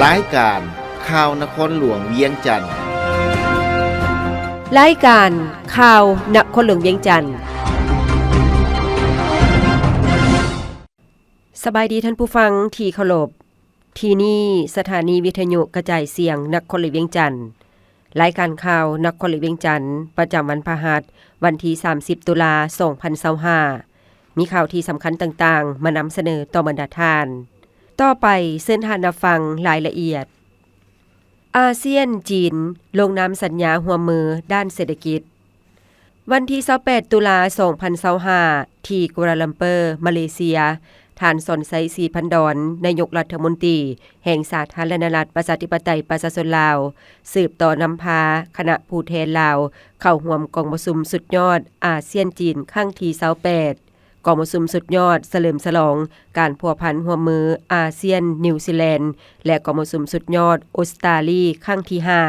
ລາຍການຂ່າວນະຄອນຫຼວງວຽງຈັນ. ລາຍການຂ່າວນະຄອນຫຼວງວຽງຈັນ. ສະບາຍດີທ່ານຜູ້ຟັງທີ່ເຄົາລົບ. ທີ່ນີ້ສະຖານີວິທະຍຸກະຈາຍສຽງນະຄອນຫຼວງວຽງຈັນ. ລາຍການຂ່າວນະຄອນຫຼວງວຽງຈັນ ປະຈຳວັນພະຫັດ ວັນທີສາມສິບ ຕຸລາ ສອງພັນຊາວຫ້າ ມີຂ່າວທີ່ສຳຄັນຕ່າງໆ ມານຳສະເໜີຕໍ່ບັນດາທ່ານ. ຕໍ່ໄປເຊີນທ່ານຮັບຟັງລາຍລະອຽດ. ອາຊຽນ-ຈີນ ລົງນາມສັນຍາຮ່ວມມືດ້ານເສດຖະກິດ. ວັນທີຊາວແປດ ຕຸລາ ສອງພັນຊາວຫ້າ ທີ່ກົວລາລັມເປີ ມາເລເຊຍ, ທ່ານ ສອນໄຊ ສີພັນດອນ ນາຍົກລັດຖະມົນຕີແຫ່ງສາທາລະນະລັດ ປະຊາທິປະໄຕ ປະຊາຊົນລາວ ສືບຕໍ່ນຳພາຄະນະຜູ້ແທນລາວ ເຂົ້າຮ່ວມກອງປະຊຸມສຸດຍອດອາຊຽນ-ຈີນ ຄັ້ງທີຊາວແປດ, ກອງປະຊຸມສຸດຍອດສະເຫຼີມສະຫຼອງການພົວພັນຮ່ວມມືອາຊຽນ-ນິວຊີແລນ ແລະ ກອງປະຊຸມສຸດຍອດອົດສະຕາລີ ຄັ້ງທີຫ້າ.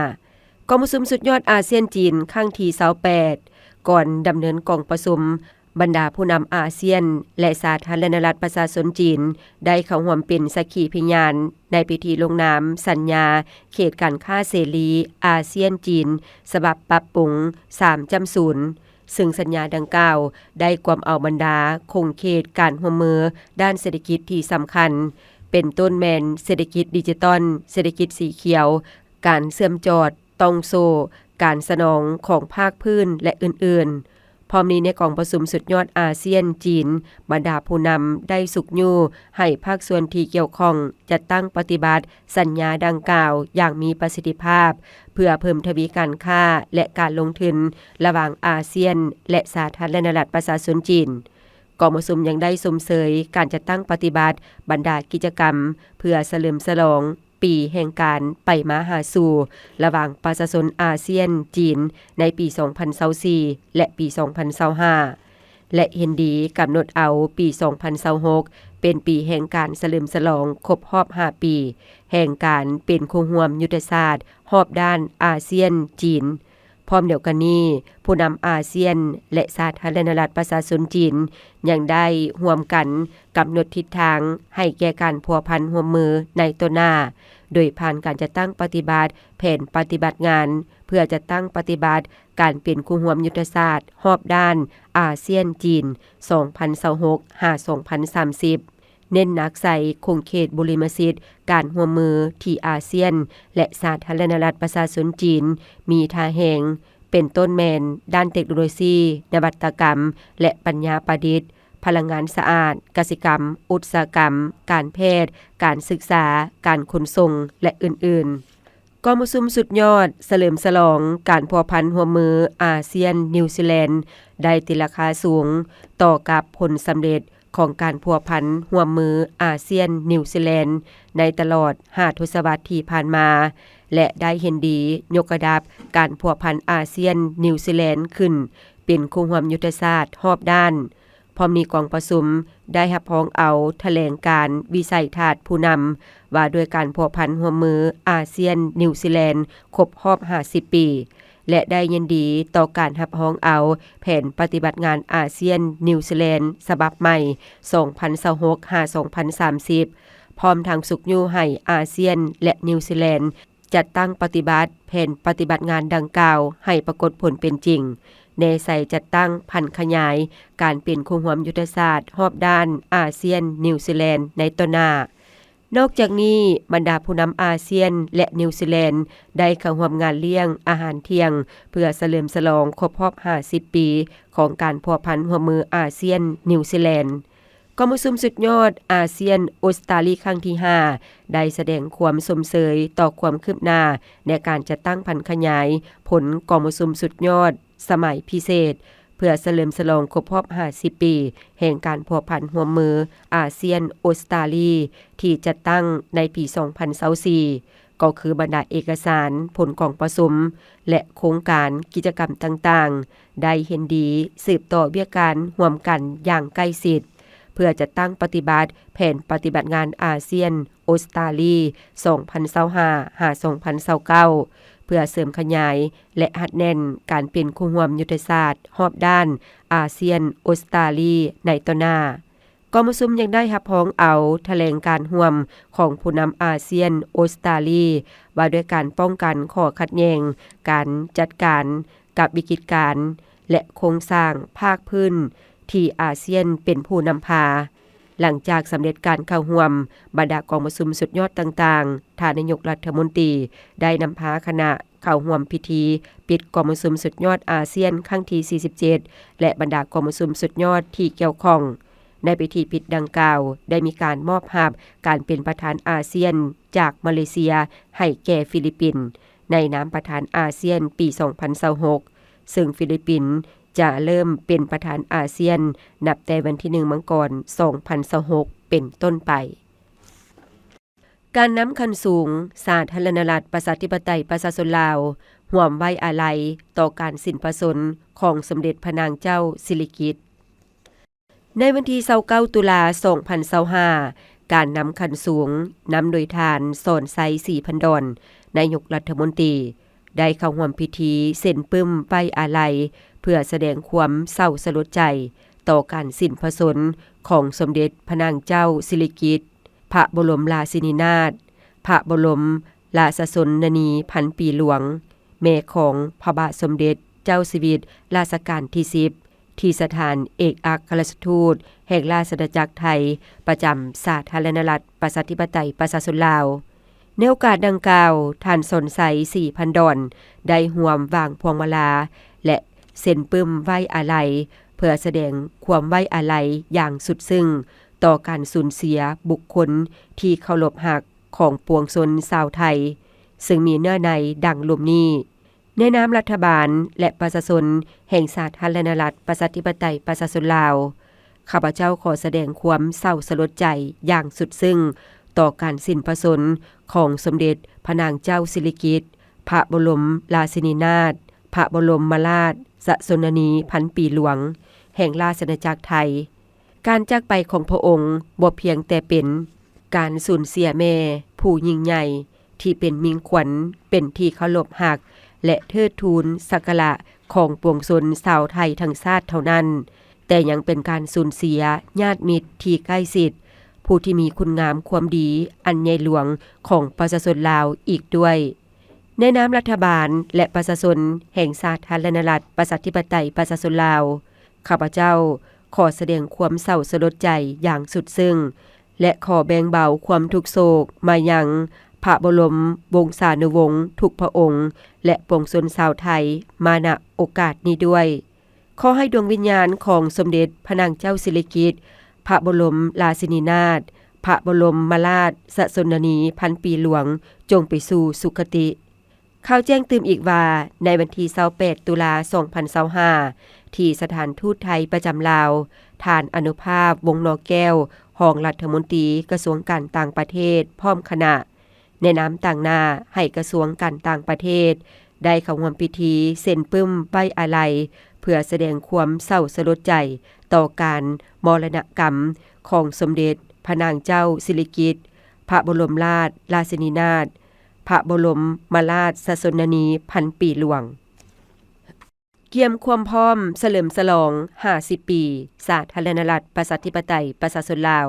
ກອງປະຊຸມສຸດຍອດອາຊຽນ-ຈີນ ຄັ້ງທີຊາວແປດ. ກ່ອນດຳເນີນກອງປະຊຸມ, ບັນດາຜູ້ນຳອາຊຽນ ແລະ ສາທາລະນະລັດປະຊາຊົນຈີນ ໄດ້ເຂົ້າຮ່ວມເປັນສັກຂີພະຍານໃນພິທີລົງນາມສັນຍາເຂດການຄ້າເສລີອາຊຽນ-ຈີນ ສະບັບປັບປຸງ ສາມຈຸດສູນ ເຊິ່ງສັນຍາດັ່ງກ່າວໄດ້ກວມເອົາບັນດາຂົງເຂດການຮ່ວມມືດ້ານເສດຖະກິດທີ່ສຳຄັນ, ເປັນຕົ້ນແມ່ນເສດຖະກິດດິຈິຕອນ, ເສດຖະກິດສີຂຽວ, ການເຊື່ອມຈອດ, ຕ່ອງໂສ້, ການສະໜອງຂອງພາກພື້ນ ແລະ ອື່ນໆ. ພ້ອມນີ້ໃນກອງປະຊຸມສຸດຍອດອາຊຽນ-ຈີນ, ບັນດາຜູ້ນຳໄດ້ຊຸກຍູ້ໃຫ້ພາກສ່ວນທີ່ກ່ຽວຂ້ອງຈັດຕັ້ງປະຕິບັດສັນຍາດັ່ງກ່າວຢ່າງມີປະສິດທິພາບ, ເພື່ອເພີ່ມທະວີການຄ້າ ແລະ ການລົງທຶນລະຫວ່າງອາຊຽນ ແລະ ສາທາລະນະລັດປະຊາຊົນຈີນ. ກອງປະຊຸມຍັງໄດ້ຊົມເຊີຍການຈັດຕັ້ງປະຕິບັດບັນດາກິດຈະກຳ ເພື່ອສະເຫຼີມສະຫຼອງ ປີແຫ່ງການໄປມາຫາສູ່ລະຫວ່າງປະຊາຊົນອາຊຽນ-ຈີນ ໃນປີສອງພັນຊາວສີ່ ແລະ ປີສອງພັນຊາວຫ້າ ແລະ ເຫັນດີກຳນົດເອົາປີສອງພັນຊາວຫົກ ເປັນປີແຫ່ງການສະເຫຼີມສະຫຼອງຄົບຮອບຫ້າປີ ແຫ່ງການເປັນຄູ່ຮ່ວມຍຸດທະສາດຮອບດ້ານອາຊຽນ-ຈີນ. ພ້ອມດຽວກັນນີ້, ຜູ້ນຳອາຊຽນ ແລະ ສາທາລະນະລັດປະຊາຊົນຈີນ ຍັງໄດ້ຮ່ວມກັນກຳນົດທິດທາງໃຫ້ແກ່ການພົວພັນຮ່ວມມືໃນຕໍ່ໜ້າ, ໂດຍຜ່ານການຈັດຕັ້ງປະຕິບັດແຜນປະຕິບັດງານ ເພື່ອຈັດຕັ້ງປະຕິບັດການເປັນຄູ່ຮ່ວມຍຸດທະສາດຮອບດ້ານອາຊຽນ-ຈີນ ສອງພັນຊາວຫົກ ຫາ ສອງພັນສາມສິບ. ເນັ້ນໜັກໃສ່ຂົງເຂດບຸລິມະສິດການຮ່ວມມືທີ່ອາຊຽນ ແລະ ສາທາລະນະລັດປະຊາຊົນຈີນມີທ່າແຮງ, ເປັນຕົ້ນແມ່ນດ້ານເຕັກໂນໂລຊີ, ນະວັດຕະກຳ ແລະ ປັນຍາປະດິດ, ພະລັງງານສະອາດ, ກະສິກຳ, ອຸດສາຫະກຳ, ການແພດ, ການສຶກສາ, ການຂົນສົ່ງ ແລະ ອື່ນໆ. ກອງປະຊຸມສຸດຍອດສະເຫຼີມສະຫຼອງການພົວພັນຮ່ວມມືອາຊຽນ-ນິວຊີແລນ ໄດ້ຕີລາຄາສູງຕໍ່ກັບຜົນສຳເລັດຂອງການພົວພັນຮ່ວມມືອາຊຽນ-ນິວຊີແລນ ໃນຕະຫຼອດຫ້າທົດສະວັດທີ່ຜ່ານມາ ແລະ ໄດ້ເຫັນດີຍົກລະດັບການພົວພັນອາຊຽນ-ນິວຊີແລນຂຶ້ນເປັນຄູ່ຮ່ວມຍຸດທະສາດຮອບດ້ານ. ພ້ອມນີ້ກອງປະຊຸມໄດ້ຮັບຮອງເອົາຖະແຫຼງການວິໄສທັດຜູ້ນຳວ່າດ້ວຍການພົວພັນຮ່ວມມືອາຊຽນ-ນິວຊີແລນຄົບຮອບຫ້າສິບປີ ແລະ ໄດ້ຍິນດີຕໍ່ການຮັບຮອງເອົາແຜນປະຕິບັດງານອາຊຽນ-ນິວຊີແລນສະບັບໃໝ່ ສອງພັນຊາວຫົກ ຫາ ສອງພັນສາມສິບ ພ້ອມທັງຊຸກຍູ້ໃຫ້ອາຊຽນ ແລະ ນິວຊີແລນ ຈັດຕັ້ງປະຕິບັດແຜນປະຕິບັດງານດັ່ງກ່າວໃຫ້ປາກົດຜົນເປັນຈິງ, ແນໃສ່ຈັດຕັ້ງຜັນຂະຫຍາຍການເປັນຄູ່ຮ່ວມຍຸດທະສາດຮອບດ້ານອາຊຽນ-ນິວຊີແລນໃນຕໍ່ໜ້າ. ນອກຈາກນີ້, ບັນດາຜູ້ນຳອາຊຽນ ແລະ ນິວຊີແລນ ໄດ້ເຂົ້າຮ່ວມງານລ້ຽງອາຫານທ່ຽງ ເພື່ອສະເຫຼີມສະຫຼອງຄົບຮອບຫ້າສິບປີຂອງການພົວພັນຮ່ວມມືອາຊຽນ-ນິວຊີແລນ. ກອງປະຊຸມສຸດຍອດອາຊຽນ-ອົດສະຕາລີຄັ້ງທີຫ້າ ໄດ້ສະແດງຄວາມຊົມເຊີຍຕໍ່ຄວາມຄືບໜ້າໃນການຈັດຕັ້ງຜັນຂະຫຍາຍຜົນກອງປະຊຸມສຸດຍອດສະໄໝພິເສດ ເພື່ອສະເຫຼີມສະຫຼອງຄົບຮອບຫ້າສິບປີແຫ່ງການພົວພັນຮ່ວມມືອາຊຽນ-ອົດສະຕາລີ ທີ່ຈັດຕັ້ງໃນປີສອງພັນຊາວສີ່ ກໍຄືບັນດາເອກະສານ, ຜົນກອງປະຊຸມ ແລະ ໂຄງການ, ກິດຈະກຳຕ່າງໆ ໄດ້ເຫັນດີສືບຕໍ່ວຽກງານຮ່ວມກັນຢ່າງໃກ້ຊິດ ເພື່ອຈັດຕັ້ງປະຕິບັດແຜນປະຕິບັດງານອາຊຽນ-ອົດສະຕາລີ ສອງພັນຊາວຫ້າ ຫາ ສອງພັນຊາວເກົ້າ ເພື່ອເສີມຂະຫຍາຍ ແລະ ຮັດແໜ້ນການເປັນຄູ່ຮ່ວມຍຸດທະສາດຮອບດ້ານອາຊຽນ-ອົດສະຕາລີໃນຕໍ່ໜ້າ. ກອງປະຊຸມຍັງໄດ້ຮັບຮອງເອົາຖະແຫຼງການຮ່ວມຂອງຜູ້ນຳອາຊຽນ ອົດສະຕາລີ ວ່າດ້ວຍການປ້ອງກັນຂໍ້ຂັດແຍ່ງ, ການຈັດການກັບວິກິດການ ແລະ ໂຄງສ້າງພາກພື້ນທີ່ອາຊຽນເປັນຜູ້ນຳພາ. ຫຼັງຈາກສຳເລັດການເຂົ້າຮ່ວມບັນດາກອງປະຊຸມສຸດຍອດຕ່າງໆ, ທ່ານນາຍົກລັດຖະມົນຕີໄດ້ນຳພາຄະນະເຂົ້າຮ່ວມພິທີປິດກອງປະຊຸມສຸດຍອດອາຊຽນຄັ້ງທີສີ່ສິບເຈັດ ແລະ ບັນດາກອງປະຊຸມສຸດຍອດທີ່ກ່ຽວຂ້ອງ. ໃນພິທີປິດດັ່ງກ່າວ ໄດ້ມີການມອບຮັບການເປັນປະທານອາຊຽນຈາກມາເລເຊຍໃຫ້ແກ່ຟີລິບປິນ ໃນນາມປະທານອາຊຽນປີສອງພັນຊາວຫົກ ເຊິ່ງຟີລິບປິນຈະເລີ່ມເປັນປະທານອາຊຽນນັບແຕ່ວັນທີໜຶ່ງ ມັງກອນ ສອງພັນຊາວຫົກ ເປັນຕົ້ນໄປ. ການນຳຂັ້ນສູງສາທາລະນະລັດ ປະຊາທິປະໄຕ ປະຊາຊົນລາວ ຮ່ວມໄວ້ອາໄລຕໍ່ການສິ້ນພະຊົນຂອງສົມເດັດພະນາງເຈົ້າສິລິກິດ. ໃນວັນທີຊາວເກົ້າ ຕຸລາ ສອງພັນຊາວຫ້າ ການນຳຂັ້ນສູງ ນຳໂດຍທ່ານ ສອນໄຊ ສີພັນດອນ ນາຍົກລັດຖະມົນຕີ ໄດ້ເຂົ້າຮ່ວມພິທີເຊັນປຶ້ມໄວ້ອາໄລ ເພື່ອສະແດງຄວາມເສົ້າສະຫຼົດໃຈຕໍ່ການສິ້ນພະຊົນຂອງສົມເດັດພະນາງເຈົ້າສິລິກິດ ພະບໍລົມລາຊິນີນາດ ພະບໍລົມລາຊະຊົນນະນີພັນປີຫຼວງ ແມ່ຂອງພະບາດສົມເດັດເຈົ້າຊີວິດລາຊະການທີສິບ ທີ່ສະຖານເອກອັກຄະລັດຖະທູດແຫ່ງລາຊະອານາຈັກໄທ ປະຈຳສາທາລະນະລັດ ປະຊາທິປະໄຕ ປະຊາຊົນລາວ. ໃນໂອກາດດັ່ງກ່າວ, ທ່ານ ສອນໄຊ ສີພັນດອນ ໄດ້ຮ່ວມວາງພວງມາລາ ແລະ ເຊັນປຶ້ມໄວ້ອາໄລ ເພື່ອສະແດງຄວາມໄວ້ອາໄລຢ່າງສຸດຊຶ້ງຕໍ່ການສູນເສຍບຸກຄົນທີ່ເຄົາລົບຮັກຂອງປວງຊົນຊາວໄທ, ເຊິ່ງມີເນື້ອໃນດັ່ງລຸ່ມນີ້. ໃນນາມລັດຖະບານ ແລະ ປະຊາຊົນແຫ່ງສາທາລະນະລັດ ປະຊາທິປະໄຕ ປະຊາຊົນລາວ, ຂ້າພະເຈົ້າຂໍສະແດງຄວາມເສົ້າສະຫຼົດໃຈຢ່າງສຸດຊຶ້ງຕໍ່ການສິ້ນພະຊົນຂອງສົມເດັດພະນາງເຈົ້າສິລິກິດ ພະບໍລົມລາຊິນີນາດ ພະບໍລົມມະລາຊະຊົນນະນີພັນປີຫຼວງ ແຫ່ງລາຊະອານາຈັກໄທ. ການຈາກໄປຂອງພະອົງບໍ່ພຽງແຕ່ເປັນການສູນເສຍແມ່ຜູ້ຍິ່ງໃຫຍ່ ທີ່ເປັນມິ່ງຂວັນ ເປັນທີ່ເຄົາລົບຮັກ ແລະ ເທີດທູນສັກກາລະຂອງປວງຊົນຊາວໄທທັງຊາດເທົ່ານັ້ນ, ແຕ່ຍັງເປັນການສູນເສຍຍາດມິດທີ່ໃກ້ຊິດ, ຜູ້ທີ່ມີຄຸນງາມຄວາມດີອັນໃຫຍ່ຫຼວງຂອງປະຊາຊົນລາວອີກດ້ວຍ. ໃນນາມລັດຖະບານ ແລະ ປະຊາຊົນແຫ່ງສາທາລະນະລັດ ປະຊາທິປະໄຕ ປະຊາຊົນລາວ, ຂ້າພະເຈົ້າຂໍສະແດງຄວາມເສົ້າສະຫຼົດໃຈຢ່າງສຸດຊຶ້ງ ແລະ ຂໍແບ່ງເບົາຄວາມທຸກໂສກມາຍັງພະບໍລົມວົງສານຸວົງທຸກພະອົງ ແລະ ປວງຊົນຊາວໄທມາ ນະ ໂອກາດນີ້ດ້ວຍ. ຂໍໃຫ້ດວງວິນຍານຂອງສົມເດັດພະນາງເຈົ້າສິລິກິດ ພະບໍລົມລາຊິນີນາດ ພະບໍລົມມະລາຊະຊົນນະນີພັນປີຫຼວງ ຈົ່ງໄປສູ່ສຸຄະຕິ. ຂ່າວແຈ້ງຕື່ມອີກວ່າ, ໃນວັນທີຊາວແປດ ຕຸລາ ສອງພັນຊາວຫ້າ ທີ່ສະຖານທູດໄທປະຈຳລາວ, ທ່ານ ອະນຸພາບ ວົງໜໍແກ້ວ ຮອງລັດຖະມົນຕີກະຊວງການຕ່າງປະເທດ ພ້ອມຄະນະ ໃນນາມຕາງໜ້າໃຫ້ກະຊວງການຕ່າງປະເທດ ໄດ້ເຂົ້າຮ່ວມພິທີເຊັນປຶ້ມໄວ້ອາໄລ ເພື່ອສະແດງຄວາມເສົ້າສະຫຼົດໃຈຕໍ່ການມໍລະນະກຳຂອງສົມເດັດພະນາງເຈົ້າສິລິກິດ ພະບໍລົມລາຊະ ລາຊິນີນາດ ພະບໍລົມມະລາຊະຊົນນະນີພັນປີຫຼວງ. ກຽມຄວາມພ້ອມສະເຫຼີມສະຫຼອງຫ້າສິບປີ ສາທາລະນະລັດ ປະຊາທິປະໄຕ ປະຊາຊົນລາວ.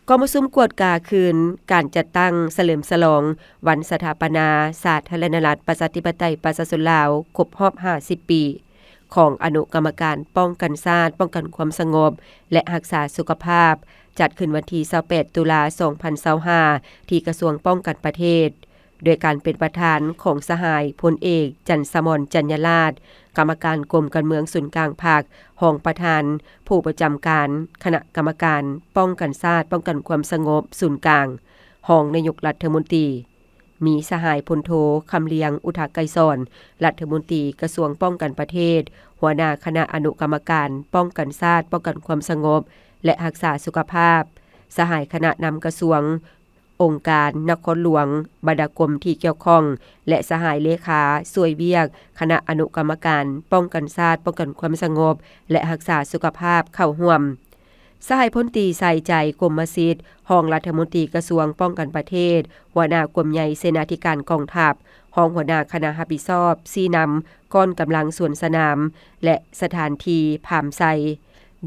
ກອງປະຊຸມກວດກາຄືນການຈັດຕັ້ງສະເຫຼີມສະຫຼອງວັນສະຖາປະນາສາທາລະນະລັດ ປະຊາທິປະໄຕ ປະຊາຊົນລາວ ຄົບຮອບຫ້າສິບປີ ຂອງອະນຸກຳມະການປ້ອງກັນຊາດ, ປ້ອງກັນຄວາມສະຫງົບ ແລະ ຮັກສາສຸຂະພາບ ຈັດຂຶ້ນວັນທີຊາວແປດ ຕຸລາ ສອງພັນຊາວຫ້າ ທີ່ກະຊວງປ້ອງກັນປະເທດ. ໂດຍການເປັນປະທານຂອງສະຫາຍພົນເອກ ຈັນສະໝອນ ຈັນຍາລາດ ກຳມະການກົມການເມືອງສູນກາງພັກ, ຮອງປະທານຜູ້ປະຈຳການຄະນະກຳມະການປ້ອງກັນຊາດ, ປ້ອງກັນຄວາມສະຫງົບສູນກາງ, ຮອງນາຍົກລັດຖະມົນຕີ, ມີສະຫາຍພົນໂທ ຄຳລຽງ ອຸທະໄກສອນ ລັດຖະມົນຕີກະຊວງປ້ອງກັນປະເທດ, ຫົວໜ້າຄະນະອະນຸກຳມະການປ້ອງກັນຊາດ, ປ້ອງກັນຄວາມສະຫງົບ ແລະ ຮັກສາສຸຂະພາບ, ສະຫາຍຄະນະນຳກະຊວງ, ອົງການນະຄອນຫຼວງ, ບັນດາກົມທີ່ກ່ຽວຂ້ອງ ແລະ ສະຫາຍເລຂາຊ່ວຍວຽກຄະນະອະນຸກຳມະການປ້ອງກັນຊາດ, ປ້ອງກັນຄວາມສະຫງົບ ແລະ ຮັກສາສຸຂະພາບເຂົ້າຮ່ວມ. ສະຫາຍພົນຕີ ໄຊໃຈ ກົມມະສິດ ຮອງລັດຖະມົນຕີກະຊວງປ້ອງກັນປະເທດ, ຫົວໜ້າກົມໃຫຍ່ເສນາທິການກອງທັບ, ຮອງຫົວໜ້າຄະນະຮັບຜິດຊອບຊີ້ນຳກ້ອນກຳລັງສວນສະໜາມ ແລະ ສະຖານທີ່ພາມໄຊ.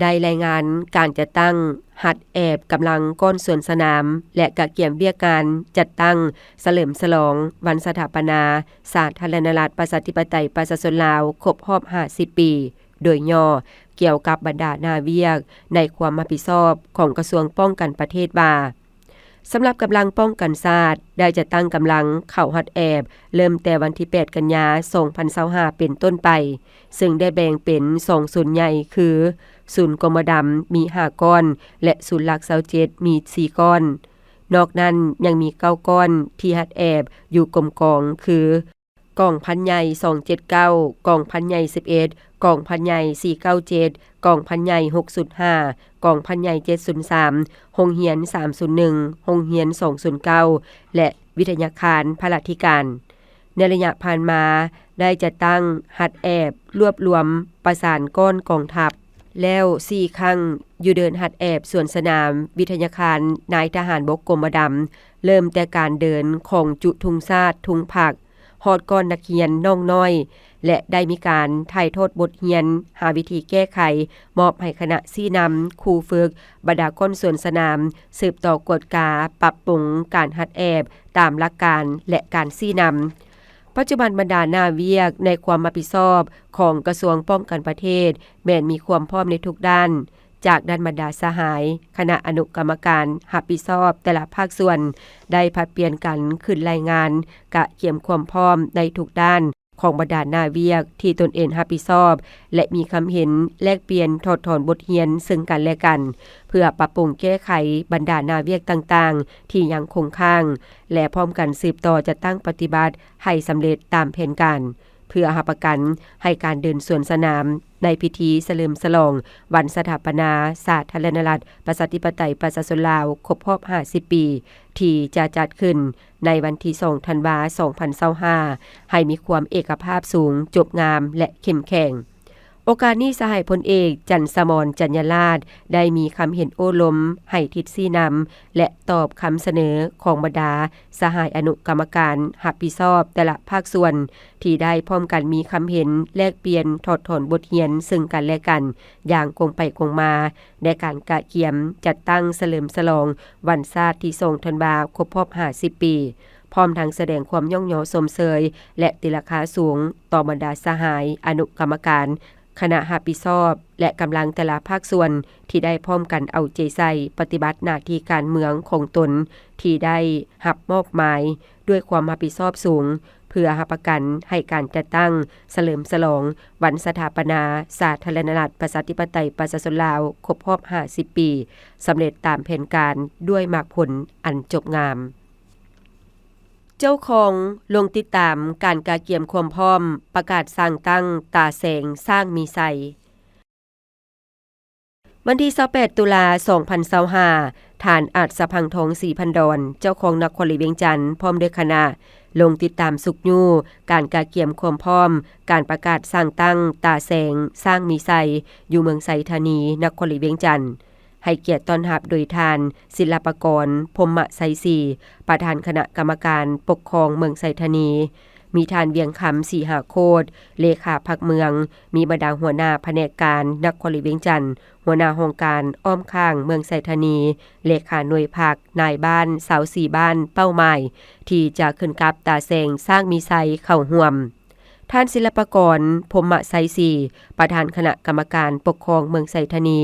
ໄດ້ລາຍງານການຈັດຕັ້ງຮັດແອບກຳລັງກ້ອນສວນສະໜາມ ແລະ ກະກຽມວຽກງານຈັດຕັ້ງສະເຫຼີມສະຫຼອງວັນສະຖາປະນາສາທາລະນະລັດ ປະຊາທິປະໄຕ ປະຊາຊົນລາວ ຄົບຮອບຫ້າສິບປີ ໂດຍຫຍໍ້ ກ່ຽວກັບບັນດາໜ້າວຽກໃນຄວາມຮັບຜິດຊອບຂອງກະຊວງປ້ອງກັນປະເທດວ່າ ສຳລັບກຳລັງປ້ອງກັນຊາດ ໄດ້ຈັດຕັ້ງກຳລັງເຂົ້າຮັດແອບ ເລີ່ມແຕ່ວັນທີແປດ ກັນຍາ ສອງພັນຊາວຫ້າ ເປັນຕົ້ນໄປ, ເຊິ່ງໄດ້ແບ່ງເປັນສອງສູນໃຫຍ່ ຄື ສູນກົມມະດຳ ມີຫ້າກ້ອນ ແລະ ສູນຫຼັກ ຊາວເຈັດ ມີສີ່ກ້ອນ. ນອກນັ້ນຍັງມີເກົ້າກ້ອນທີ່ຮັດແອບຢູ່ກົມກອງ ຄື ກອງພັນໃຫຍ່ ສອງເຈັດເກົ້າ, ກອງພັນໃຫຍ່ ສິບເອັດ, ກອງພັນໃຫຍ່ ສີ່ເກົ້າເຈັດ, ກອງພັນໃຫຍ່ ຫົກສູນຫ້າ, ກອງພັນໃຫຍ່ ເຈັດສູນສາມ, ໂຮງຮຽນ ສາມສູນໜຶ່ງ, ໂຮງຮຽນ ສອງສູນເກົ້າ ແລະ ວິທະຍາຄານພະລາທິການ. ໃນໄລຍະຜ່ານມາ ໄດ້ຈັດຕັ້ງຮັດແອບ ລວບລວມປະສານກ້ອນກອງທັບແລ້ວສີ່ຄັ້ງ ຢູ່ເດີ່ນຮັດແອບສວນສະໜາມ ວິທະຍາຄານນາຍທະຫານບົກກົມມະດຳ, ເລີ່ມແຕ່ການເດີນຂອງຈຸທຸງຊາດ, ທຸງພັກ, ຮອດກ້ອນນັກຮຽນນ້ອງນ້ອຍ ແລະ ໄດ້ມີການຖ່າຍທອດບົດຮຽນ, ຫາວິທີແກ້ໄຂ, ມອບໃຫ້ຄະນະຊີ້ນຳ, ຄູຝຶກ, ບັນດາກ້ອນສວນສະໜາມ ສືບຕໍ່ກວດກາ, ປັບປຸງການຮັດແອບຕາມຫຼັກການ ແລະ ການຊີ້ນຳ. ປັດຈຸບັນບັນດາໜ້າວຽກໃນຄວາມຮັບຜິດຊອບຂອງກະຊວງປ້ອງກັນປະເທດ ແມ່ນມີຄວາມພ້ອມໃນທຸກດ້ານ. ຈາກນັ້ນບັນດາສະຫາຍຄະນະອະນຸກຳມະການຮັບຜິດຊອບແຕ່ລະພາກສ່ວນ ໄດ້ຜັດປ່ຽນກັນຂຶ້ນລາຍງານກະກຽມຄວາມພ້ອມໃນທຸກດ້ານຂອງບັນດາໜ້າວຽກທີ່ຕົນເອງຮັບຜິດຊອບ ແລະ ມີຄຳເຫັນແລກປ່ຽນຖອດຖອນບົດຮຽນເຊິ່ງກັນແລະກັນ ເພື່ອປັບປຸງແກ້ໄຂບັນດາໜ້າວຽກຕ່າງໆທີ່ຍັງຄົງຄ້າງ ແລະ ພ້ອມກັນສືບຕໍ່ຈັດຕັ້ງປະຕິບັດໃຫ້ສຳເລັດຕາມແຜນການ. ເພື່ອຮັບປະກັນໃຫ້ການເດີນສວນສະໜາມໃນພິທີສະເຫຼີມສະຫຼອງວັນສະຖາປະນາສາທາລະນະລັດ ປະຊາທິປະໄຕ ປະຊາຊົນລາວ ຄົບຮອບຫ້າສິບປີ ທີ່ຈະຈັດຂຶ້ນໃນວັນທີສອງ ທັນວາ ສອງພັນຊາວຫ້າ ໃຫ້ມີຄວາມເອກະພາບສູງ, ຈົບງາມ ແລະ ເຂັ້ມແຂງ. ໂອກາດນີ້ ສະຫາຍພົນເອກ ຈັນສະໝອນ ຈັນຍາລາດ ໄດ້ມີຄຳເຫັນໂອ້ລົມໃຫ້ທິດຊີ້ນຳ ແລະ ຕອບຄຳສະເໜີຂອງບັນດາສະຫາຍອະນຸກຳມະການຮັບຜິດຊອບແຕ່ລະພາກສ່ວນ ທີ່ໄດ້ພ້ອມກັນມີຄຳເຫັນແລກປ່ຽນຖອດຖອນບົດຮຽນເຊິ່ງກັນແລະກັນຢ່າງກົງໄປກົງມາ ໃນການກະກຽມຈັດຕັ້ງສະເຫຼີມສະຫຼອງວັນຊາດທີສອງ ທັນວາ ຄົບຮອບຫ້າສິບປີ, ພ້ອມທັງສະແດງຄວາມຍ້ອງຍໍຊົມເຊີຍ ແລະ ຕີລາຄາສູງຕໍ່ບັນດາສະຫາຍອະນຸກຳມະການ ຄະນະຮັບຜິດຊອບ ແລະ ກຳລັງແຕ່ລະພາກສ່ວນທີ່ໄດ້ພ້ອມກັນເອົາໃຈໃສ່ປະຕິບັດໜ້າທີ່ການເມືອງຂອງຕົນທີ່ໄດ້ຮັບມອບໝາຍດ້ວຍຄວາມຮັບຜິດຊອບສູງ ເພື່ອຮັບປະກັນໃຫ້ການຈັດຕັ້ງສະເຫຼີມສະຫຼອງວັນສະຖາປະນາສາທາລະນະລັດ ປະຊາທິປະໄຕ ປະຊາຊົນລາວ ຄົບຮອບຫ້າສິບປີ ສຳເລັດຕາມແຜນການດ້ວຍໝາກຜົນອັນຈົບງາມ. ເຈົ້າຂອງລົງຕິດຕາມການກະກຽມຄວາມພ້ອມປະກາດສ້າງຕັ້ງຕາແສງຊ້າງມີໄຊ. ວັນທີຊາວແປດ ຕຸລາ ສອງພັນຊາວຫ້າ ທ່ານ ອາດສະພັງທອງ ສີພັນດອນ ເຈົ້າຄອງນະຄອນຫຼວງວຽງຈັນ ພ້ອມດ້ວຍຄະນະ ລົງຕິດຕາມຊຸກຍູ້ການກະກຽມຄວາມພ້ອມການປະກາດສ້າງຕັ້ງຕາແສງຊ້າງມີໄຊ ຢູ່ເມືອງໄຊທານີ ນະຄອນຫຼວງວຽງຈັນ. ໃຫ້ກຽດຕ້ອນຮັບໂດຍທ່ານ ສິລະປະກອນ ພົມມະໄຊສີ ປະທານຄະນະກຳມະການປົກຄອງເມືອງໄຊທານີ, ມີທ່ານ ວຽງຄຳ ສີຫາໂຄດ ເລຂາພັກເມືອງ, ມີບັນດາຫົວໜ້າພະແນກການນະຄອນຫຼວງວຽງຈັນ, ຫົວໜ້າຫ້ອງການອ້ອມຂ້າງເມືອງໄຊທານີ, ເລຂາໜ່ວຍພັກ, ນາຍບ້ານຊາວສີ່ບ້ານເປົ້າໝາຍ ທີ່ຈະຂຶ້ນກັບຕາແສງຊ້າງມີໄຊເຂົ້າຮ່ວມ. ທ່ານ ສິລະປະກອນ ພົມມະໄຊສີ ປະທານຄະນະກຳມະການປົກຄອງເມືອງໄຊທານີ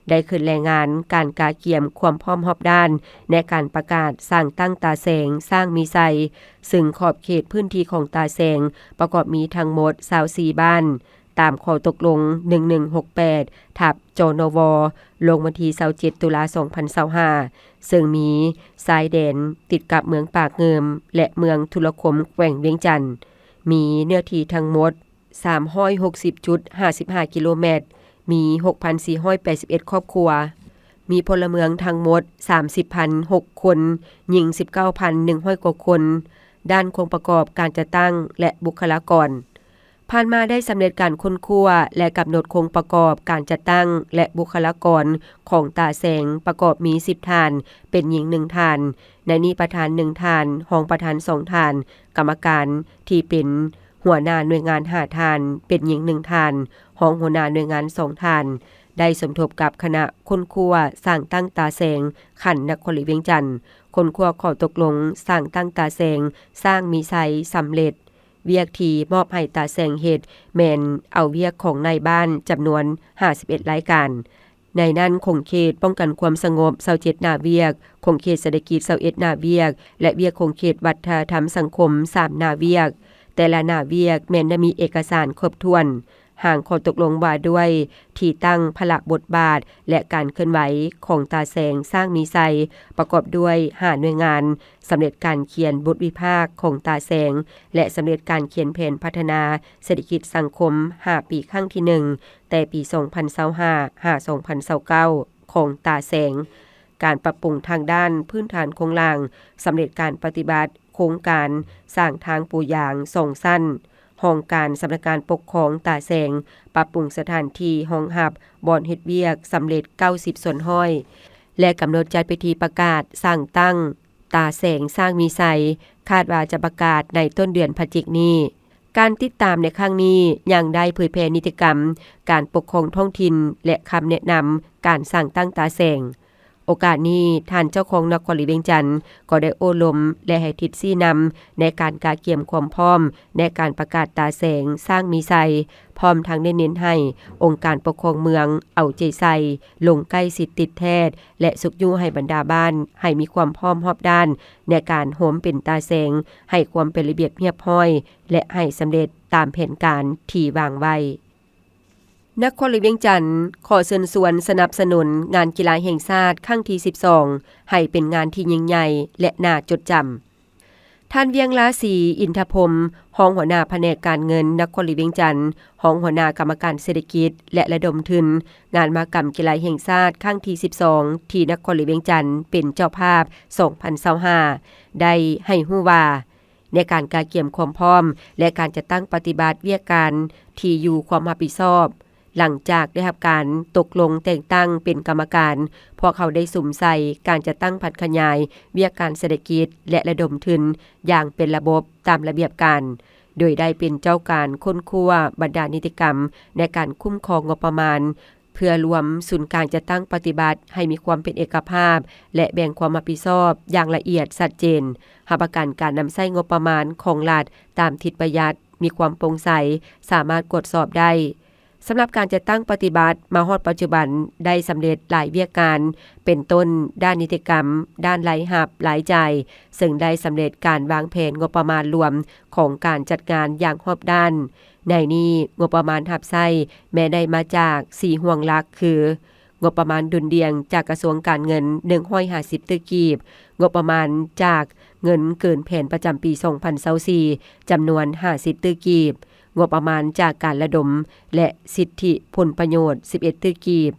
ໄດ້ຂຶ້ນລາຍງານການກະກຽມຄວາມພ້ອມຮອບດ້ານໃນການປະກາດສ້າງຕັ້ງຕາແສງຊ້າງມີໄຊ, ເຊິ່ງຂອບເຂດພື້ນທີ່ຂອງຕາແສງປະກອບມີທັງໝົດຊາວສີ່ບ້ານ ຕາມຂໍ້ຕົກລົງ ໜຶ່ງໜຶ່ງຫົກແປດ ທັບ ຈນວ ລົງວັນທີຊາວເຈັດ ຕຸລາ ສອງພັນຊາວຫ້າ ເຊິ່ງມີຊາຍແດນຕິດກັບເມືອງປາກງື່ມ ແລະ ເມືອງທຸລະຄົມ ແຂວງວຽງຈັນ, ມີເນື້ອທີ່ທັງໝົດ ສາມຮ້ອຍຫົກສິບຈຸດຫ້າສິບຫ້າກິໂລແມັດ, ມີຫົກພັນສີ່ຮ້ອຍແປດສິບເອັດຄອບຄົວ, ມີພົນລະເມືອງທັງໝົດ ສາມສິບພັນຫົກຄົນ, ຍິງ ສິບເກົ້າພັນໜຶ່ງຮ້ອຍກວ່າຄົນ, ດ້ານໂຄງປະກອບການຈັດຕັ້ງ ແລະ ບຸກຄະລາກອນ. ຜ່ານມາໄດ້ສຳເລັດການຄົ້ນຄວ້າ ແລະ ກຳນົດໂຄງປະກອບການຈັດຕັ້ງ ແລະ ບຸກຄະລາກອນຂອງຕາແສງ ປະກອບມີ ສິບທ່ານ, ເປັນຍິງ ໜຶ່ງທ່ານ. ໃນນີ້ປະທານ ໜຶ່ງທ່ານ, ຮອງປະທານ ສອງທ່ານ, ກຳມະການທີ່ເປັນ ຫົວໜ້າໜ່ວຍງານ ຫ້າທ່ານ, ເປັນຍິງ ໜຶ່ງທ່ານ, ຮອງຫົວໜ້າໜ່ວຍງານ ສອງທ່ານ, ໄດ້ສົມທົບກັບຄະນະຄົ້ນຄວ້າສ້າງຕັ້ງຕາແສງຂັ້ນນະຄອນຫຼວງວຽງຈັນ, ຄົ້ນຄວ້າຂໍ້ຕົກລົງສ້າງຕັ້ງຕາແສງຊ້າງມີໄຊສຳເລັດ. ວຽກທີ່ມອບໃຫ້ຕາແສງເຮັດແມ່ນເອົາວຽກຂອງນາຍບ້ານຈຳນວນຫ້າສິບເອັດລາຍການ. ໃນນັ້ນຂົງເຂດປ້ອງກັນຄວາມສະຫງົບຊາວເຈັດໜ້າວຽກ, ຂົງເຂດເສດຖະກິດຊາວເອັດໜ້າວຽກ ແລະ ວຽກຂົງເຂດວັດທະນະທຳສັງຄົມສາມໜ້າວຽກ. ແຕ່ລະໜ້າວຽກແມ່ນໄດ້ມີເອກະສານຄົບຖ້ວນ, ຮ່າງຂໍ້ຕົກລົງວ່າດ້ວຍທີ່ຕັ້ງພາລະບົດບາດ ແລະ ການເຄື່ອນໄຫວຂອງຕາແສງຊ້າງມີໄຊ ປະກອບດ້ວຍຫ້າໜ່ວຍງານ, ສຳເລັດການຂຽນບົດວິພາກຂອງຕາແສງ ແລະ ສຳເລັດການຂຽນແຜນພັດທະນາເສດຖະກິດສັງຄົມຫ້າປີຄັ້ງທີໜຶ່ງ ແຕ່ປີສອງພັນຊາວຫ້າ ຫາ ສອງພັນຊາວເກົ້າ ຂອງຕາແສງ, ການປັບປຸງທາງດ້ານພື້ນຖານໂຄງລ່າງ, ສຳເລັດການປະຕິບັດໂຄງການສ້າງທາງປູຢາງສອງຊັ້ນ, ຫ້ອງການສຳນັກງານປົກຄອງຕາແສງ ປັບປຸງສະຖານທີ່ຮອງຮັບບ່ອນເຮັດວຽກສຳເລັດເກົ້າສິບສ່ວນຮ້ອຍ ແລະ ກຳນົດຈັດພິທີປະກາດສ້າງຕັ້ງຕາແສງຊ້າງມີໄຊ, ຄາດວ່າຈະປະກາດໃນຕົ້ນເດືອນພະຈິກນີ້. ການຕິດຕາມໃນຄັ້ງນີ້ຍັງໄດ້ເຜີຍແຜ່ນິຕິກຳການປົກຄອງທ້ອງຖິ່ນ ແລະ ຄຳແນະນຳການສ້າງຕັ້ງຕາແສງ. ໂອກາດນີ້, ທ່ານເຈົ້າຄອງນະຄອນຫຼວງວຽງຈັນ ກໍໄດ້ໂອ້ລົມ ແລະ ໃຫ້ທິດຊີ້ນຳໃນການກະກຽມຄວາມພ້ອມໃນການປະກາດຕາແສງຊ້າງມີໄຊ, ພ້ອມທັງໄດ້ເນັ້ນໃຫ້ອົງການປົກຄອງເມືອງເອົາໃຈໃສ່ ລົງໃກ້ຊິດຕິດແທດ ແລະ ຊຸກຍູ້ໃຫ້ບັນດາບ້ານໃຫ້ມີຄວາມພ້ອມຮອບດ້ານໃນການໂຮມເປັນຕາແສງ ໃຫ້ຄວາມເປັນລະບຽບຮຽບຮ້ອຍ ແລະ ໃຫ້ສຳເລັດຕາມແຜນການທີ່ວາງໄວ້. ນະຄອນຫຼວງວຽງຈັນຂໍເຊີນຊວນສະໜັບສະໜູນງານກິລາແຫ່ງຊາດຄັ້ງທີສິບສອງ ໃຫ້ເປັນງານທີ່ຍິ່ງໃຫຍ່ ແລະ ໜ້າຈົດຈຳ. ທ່ານ ວຽງລາສີ ອິນທະພົມ, ຮອງຫົວໜ້າພະແນກການເງິນນະຄອນຫຼວງວຽງຈັນ, ຮອງຫົວໜ້າກຳມະການເສດຖະກິດ ແລະ ລະດົມທຶນ, ງານມະຫະກຳກິລາແຫ່ງຊາດຄັ້ງທີສິບສອງ ທີ່ນະຄອນຫຼວງວຽງຈັນເປັນເຈົ້າພາບ ສອງພັນຊາວຫ້າ ໄດ້ໃຫ້ຮູ້ວ່າ ໃນການກະກຽມຄວາມພ້ອມ ແລະ ການຈັດຕັ້ງປະຕິບັດວຽກການທີ່ຢູ່ຄວາມຮັບຜິດຊອບ, ຫຼັງຈາກໄດ້ຮັບການຕົກລົງແຕ່ງຕັ້ງເປັນກຳມະການ, ພວກເຮົາໄດ້ສຸມໃສ່ການຈັດຕັ້ງຜັນຂະຫຍາຍວຽກການເສດຖະກິດ ແລະ ລະດົມທຶນຢ່າງເປັນລະບົບຕາມລະບຽບການ, ໂດຍໄດ້ເປັນເຈົ້າການຄົ້ນຄວ້າບັນດານິຕິກຳໃນການຄຸ້ມຄອງງົບປະມານ ເພື່ອລວມສູນກາງຈັດຕັ້ງປະຕິບັດໃຫ້ມີຄວາມເປັນເອກະພາບ ແລະ ແບ່ງຄວາມຮັບຜິດຊອບຢ່າງລະອຽດຊັດເຈນ, ຮັບປະກັນການນຳໃຊ້ງົບປະມານຂອງລັດຕາມທິດປະຢັດ, ມີຄວາມໂປ່ງໃສ, ສາມາດກວດສອບໄດ້. ສຳລັບການຈັດຕັ້ງປະຕິບັດມາຮອດປັດຈຸບັນໄດ້ສຳເລັດຫຼາຍວຽກງານ, ເປັນຕົ້ນດ້ານນິຕິກຳ, ດ້ານລາຍຮັບ, ລາຍຈ່າຍ, ເຊິ່ງໄດ້ສຳເລັດການວາງແຜນງົບປະມານລວມຂອງການຈັດງານຢ່າງຮອບດ້ານ. ໃນນີ້, ງົບປະມານຮັບໃຊ້ແມ່ນໄດ້ມາຈາກສີ່ຫ່ວງຫຼັກ ຄື ງົບປະມານດຸນດ່ຽງຈາກກະຊວງການເງິນ ໜຶ່ງຮ້ອຍຫ້າສິບຕື້ກີບ, ງົບປະມານຈາກເງິນເກີນແຜນປະຈຳປີ ສອງພັນຊາວສີ່ ຈຳນວນ ຫ້າສິບຕື້ກີບ, ງົບປະມານຈາກການລະດົມ ແລະ ສິດທິຜົນປະໂຫຍດ ສິບເອັດຕື້ກີບ,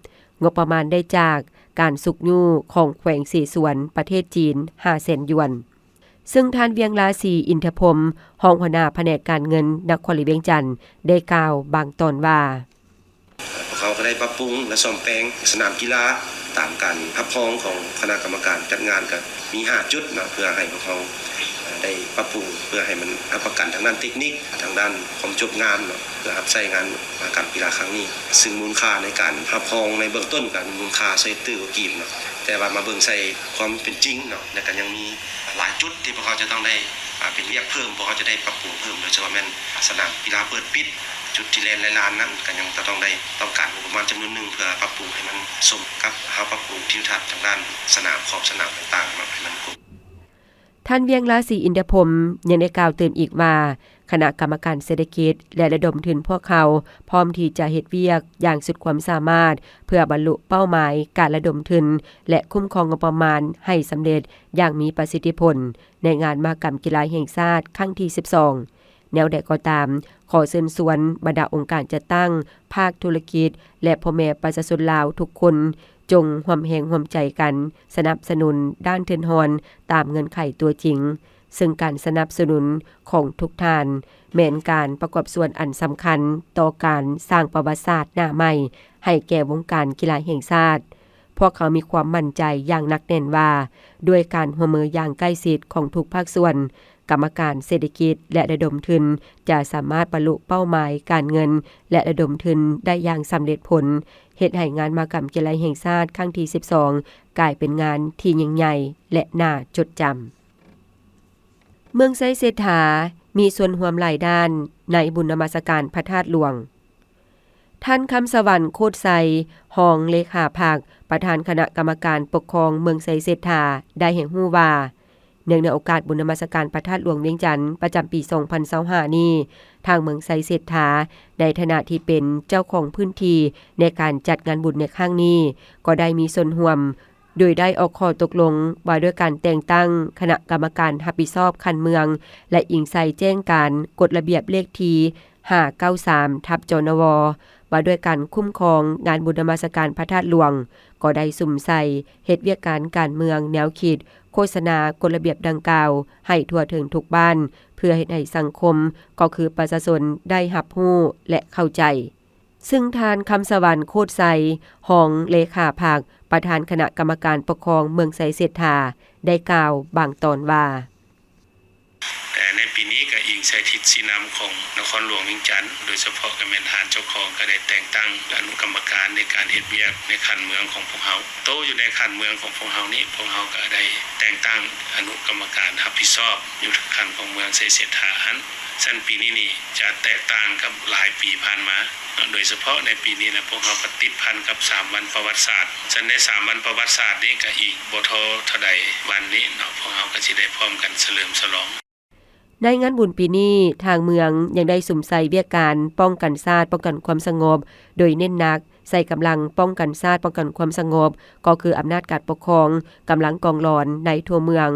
ງົບປະມານໄດ້ຈາກການຊຸກຍູ້ຂອງແຂວງເສສວນ ປະເທດຈີນ ຫ້າແສນຢວນ. ເຊິ່ງທ່ານ ວຽງລາສີ ອິນທະພົມ, ຮອງຫົວໜ້າພະແນກການເງິນນະຄອນຫຼວງວຽງຈັນ ໄດ້ກ່າວບາງຕອນວ່າ: ພວກເຮົາກໍໄດ້ປັບປຸງ ແລະ ສ້ອມແປງສະໜາມກິລາ ຕາມການຮັບຮອງຂອງຄະນະກຳມະການຈັດງານ ກໍມີຫ້າຈຸດເນາະ ເພື່ອໃຫ້ພວກເຮົາໄດ້ປັບປຸງ ເພື່ອໃຫ້ມັນຮັບປະກັນທາງດ້ານເຕັກນິກ, ທາງດ້ານຄວາມຈົບງາມເນາະ ເພື່ອຮັບໃຊ້ງານມະຫະກຳກິລາຄັ້ງນີ້. ຊຶ່ງມູນຄ່າໃນການຮັບຮອງໃນເບື້ອງຕົ້ນກໍມີມູນຄ່າຊາວເອັດຕື້ກວ່າກີບເນາະ, ແຕ່ວ່າມາເບິ່ງໃສ່ຄວາມເປັນຈິງເນາະ ແລ້ວກໍຍັງມີຫຼາຍຈຸດທີ່ພວກເຮົາຈະຕ້ອງໄດ້ ອ່າ ເປັນວຽກເພີ່ມ, ພວກເຮົາຈະໄດ້ປັບປຸງເພີ່ມ, ໂດຍສະເພາະແມ່ນສະໜາມກິລາເປີດປິດ, ຈຸດທີ່ແລ່ນໄລ່ລານນັ້ນ ກໍຍັງຈະຕ້ອງໄດ້ ຕ້ອງການງົບປະມານຈຳນວນໜຶ່ງ ເພື່ອປັບປຸງໃຫ້ມັນສົມກັບເຮົາປັບປຸງທິວທັດທາງດ້ານສະໜາມ, ຂອບສະໜາມຕ່າງໆເນາະ ໃຫ້ມັນກົງ. ທ່ານ ວຽງລາສີ ອິນທະພົມ ຍັງໄດ້ກ່າວຕື່ມອີກວ່າ ຄະນະກຳມະການເສດຖະກິດ ແລະ ລະດົມທຶນພວກເຮົາ ພ້ອມທີ່ຈະເຮັດວຽກຢ່າງສຸດຄວາມສາມາດ ເພື່ອບັນລຸເປົ້າໝາຍການລະດົມທຶນ ແລະ ຄຸ້ມຄອງງົບປະມານໃຫ້ສຳເລັດຢ່າງມີປະສິດທິຜົນ ໃນງານມະຫະກຳກິລາແຫ່ງຊາດຄັ້ງທີສິບສອງ. ແນວໃດກໍຕາມ, ຂໍເຊີນຊວນບັນດາອົງການຈັດຕັ້ງ, ພາກທຸລະກິດ ແລະ ພໍ່ແມ່ປະຊາຊົນລາວທຸກຄົນ ຈົ່ງຮ່ວມແຮງຮ່ວມໃຈກັນສະໜັບສະໜູນດ້ານທຶນຮອນຕາມເງື່ອນໄຂຕົວຈິງ, ເຊິ່ງການສະໜັບສະໜູນຂອງທຸກທ່ານ ແມ່ນການປະກອບສ່ວນອັນສຳຄັນຕໍ່ການສ້າງປະຫວັດສາດໜ້າໃໝ່ໃຫ້ແກ່ວົງການກິລາແຫ່ງຊາດ. ພວກເຮົາມີຄວາມໝັ້ນໃຈຢ່າງໜັກແໜ້ນວ່າ ດ້ວຍການຮ່ວມມືຢ່າງໃກ້ຊິດຂອງທຸກພາກສ່ວນ, ກຳມະການເສດຖະກິດ ແລະ ລະດົມທຶນ ຈະສາມາດບັນລຸເປົ້າໝາຍການເງິນ ແລະ ລະດົມທຶນໄດ້ຢ່າງສຳເລັດຜົນ, ເຮັດໃຫ້ງານມະຫະກຳກິລາແຫ່ງຊາດຄັ້ງທີສິບສອງ ກາຍເປັນງານທີ່ຍິ່ງໃຫຍ່ ແລະ ໜ້າຈົດຈຳ. ເມືອງໄຊເສດຖາ ມີສ່ວນຮ່ວມຫຼາຍດ້ານໃນບຸນນະມັດສະການພະທາດຫຼວງ. ທ່ານ ຄຳສະຫວັນ ໂຄດໄຊ, ຮອງເລຂາພັກ, ປະທານຄະນະກຳມະການປົກຄອງເມືອງໄຊເສດຖາ ໄດ້ໃຫ້ຮູ້ວ່າ, ເນື່ອງໃນໂອກາດບຸນນະມັດສະການພະທາດຫຼວງວຽງຈັນ ປະຈຳປີສອງພັນຊາວຫ້ານີ້, ທາງເມືອງໄຊເສດຖາ ໃນຖານະທີ່ເປັນເຈົ້າຂອງພື້ນທີ່ໃນການຈັດງານບຸນໃນຄັ້ງນີ້, ກໍໄດ້ມີສ່ວນຮ່ວມ ໂດຍໄດ້ອອກຂໍ້ຕົກລົງວ່າດ້ວຍການແຕ່ງຕັ້ງຄະນະກຳມະການຮັບຜິດຊອບຂັ້ນເມືອງ ແລະ ອີງໃສ່ແຈ້ງການກົດລະບຽບເລກທີຫ້າເກົ້າສາມ ທັບ ຈນວ ວ່າດ້ວຍການຄຸ້ມຄອງງານບຸນນະມັດສະການພະທາດຫຼວງ, ກໍໄດ້ສຸມໃສ່ເຮັດວຽກການການເມືອງ, ແນວຄິດ, ໂຄສະນາກົດລະບຽບດັ່ງກ່າວໃຫ້ທົ່ວເຖິງທຸກບ້ານ, ເພື່ອເຮັດໃຫ້ສັງຄົມ, ກໍຄືປະຊາຊົນໄດ້ຮັບຮູ້ ແລະ ເຂົ້າໃຈ. ຊຶ່ງທ່ານ ຄຳສະຫວັນ ໂຄດໄຊ, ຮອງເລຂາພັກ, ປະທານຄະນະກຳມະການປົກຄອງເມືອງໄຊເສດຖາ ໄດ້ກ່າວບາງຕອນວ່າ, ແຕ່ໃນປີນີ້ກໍອີງໃສ່ທິດຊີ້ນຳຂອງນະຄອນຫຼວງວຽງຈັນ, ໂດຍສະເພາະກໍແມ່ນທ່ານເຈົ້າຂອງກໍໄດ້ແຕ່ງຕັ້ງອະນຸກຳມະການໃນການເຮັດວຽກໃນຂັ້ນເມືອງຂອງພວກເຮົາ. ໂຕຢູ່ໃນຂັ້ນເມືອງຂອງພວກເຮົານີ້, ພວກເຮົາກໍໄດ້ແຕ່ງຕັ້ງອະນຸກຳມະການຮັບຜິດຊອບຢູ່ຂັ້ນຂອງເມືອງໄຊເສດຖາຫັ້ນ. ຊັ້ນປີນີ້ນີ້ຈະແຕກຕ່າງກັບຫຼາຍປີຜ່ານມາເນາະ, ໂດຍສະເພາະໃນປີນີ້ນະ ພວກເຮົາກໍຕິດພັນກັບສາມວັນປະຫວັດສາດ. ຊັ້ນໃນສາມວັນປະຫວັດສາດນີ້ກໍອີກບໍ່ທໍ່ເທົ່າໃດວັນນີ້ເນາະ, ພວກເຮົາກໍຊິໄດ້ພ້ອມກັນສະເຫຼີມສະຫຼອງ. ໃນງານບຸນປີນີ້, ທາງເມືອງຍັງໄດ້ສຸມໃສ່ວຽກການປ້ອງກັນຊາດ, ປ້ອງກັນຄວາມສະຫງົບ, ໂດຍເນັ້ນໜັກໃສ່ກຳລັງປ້ອງກັນຊາດ, ປ້ອງກັນຄວາມສະຫງົບ, ກໍຄືອຳນາດການປົກຄອງ, ກຳລັງກອງຫຼອນໃນທົ່ວເມືອງ.